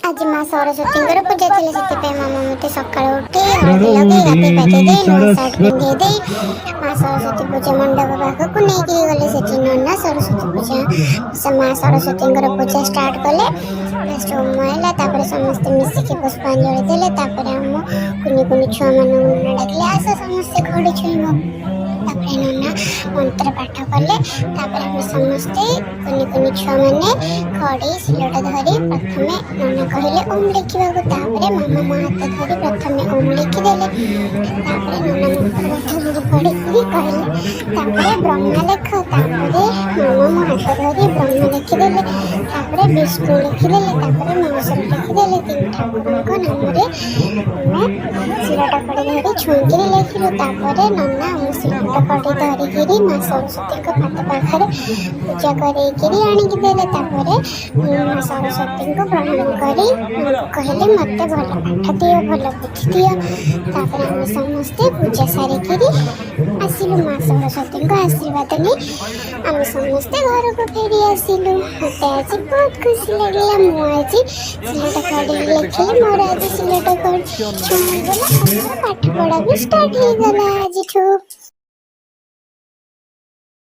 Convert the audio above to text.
ଆଜି ମା ସରସ୍ୱତୀଙ୍କର ପୂଜା ଥିଲା। ସେଥିପାଇଁ ମାମା ମୋତେ ସକାଳୁ ଉଠି ହଳଦୀ प्रणो ଲଗେଇ, ଗାଧେଇ देवी ପାଧେଇ ଦେଇ, ନୂଆ ସାର୍ଟ सरस्वती ପିନ୍ଧେଇ ଦେଇ ମା ସରସ୍ୱତୀ ପୂଜା ମଣ୍ଡପ ପାଖକୁ ନେଇକି ଗଲେ। ସେଠି ନନା ସରସ୍ୱତୀ ପୂଜା, ସେ ମା ସରସ୍ୱତୀଙ୍କର ପୂଜା ଷ୍ଟାର୍ଟ କଲେ। ଫାଷ୍ଟ ହୋମ ହେଲା, ତାପରେ ସମସ୍ତେ ମିଶିକି ପୁଷ୍ପାଞ୍ଜଳି ଦେଲେ। ତାପରେ ଆମ କୁନି କୁନି ଛୁଆମାନଙ୍କୁ ନନା ଡାକିଲେ, "ଆସ, ସମସ୍ତେ ଖଡ଼ି ଛୁଇଁବ।" ତାପରେ ନନା ମନ୍ତ୍ର ପାଠ କଲେ। ତାପରେ ଆମେ ସମସ୍ତେ କୁନି କୁନି ଛୁଆମାନେ ଖଡ଼ି ସିଲଟ ଧରି ପ୍ରଥମେ ନନା କହିଲେ ଓମ୍ ଲେଖିବାକୁ। ତାପରେ ମାମା ମୋ ହାତ ଧରି ପ୍ରଥମେ ଓମ୍ ଲେଖିଦେଲେ। ତାପରେ ନନା ମନ୍ତ୍ର ପାଠ ପଢ଼ିକିରି କହିଲେ, "ତାପରେ ବ୍ରହ୍ମା ଲେଖ।" ତାପରେ ମାମା ମୋ ହାତ ଧରି ବ୍ରହ୍ମା ଲେଖିଦେଲେ। ତାପରେ ବିଷ୍ଣୁ ଲେଖିଦେଲେ। ତାପରେ ମହେଶ୍ୱର ଲେଖିଦେଲେ। ତିନି ଠାକୁରଙ୍କ ନାମରେ ଆମେ ସିଲଟ ଖଡ଼ି ଧରି ଛୁଇଁକିରି ଲେଖିଲୁ। ତାପରେ ନନା ଆମ ସିଲଟ ଖଡ଼ି ଧରିକିରି ମା ସରସ୍ୱତୀଙ୍କ ପାଦ ପାଖରେ ପୂଜା କରେଇକିରି ଆଣିକି ଦେଲେ। ତାପରେ ମା ସରସ୍ୱତୀଙ୍କୁ ପ୍ରଣାମ କରି ମାଙ୍କୁ କହିଲେ, "ମୋତେ ଭଲ ପାଠ ଦିଅ, ଭଲ ବୁଦ୍ଧି ଦିଅ।" ତାପରେ ଆମେ ସମସ୍ତେ ପୂଜା ସାରିକିରି ଆସିଲୁ। ମା ସରସ୍ୱତୀଙ୍କ ଆଶୀର୍ବାଦ ନେଇ ଆମେ ସମସ୍ତେ ଘରକୁ ଫେରି ଆସିଲୁ। ମୋତେ ଆଜି ବହୁତ ଖୁସି ଲାଗିଲା। ମୁଁ ଆଜି ସିଲଟ ଖଡ଼ି ଲେଖିଲି। ମୋର ଆଜି ସିଲଟ ଖଡ଼ି ଛୁଆଁ ହେଇଗଲା ଆଉ ମୋର ପାଠ ପଢ଼ା ବି ଷ୍ଟାର୍ଟ ହେଇଗଲା ଆଜିଠୁ।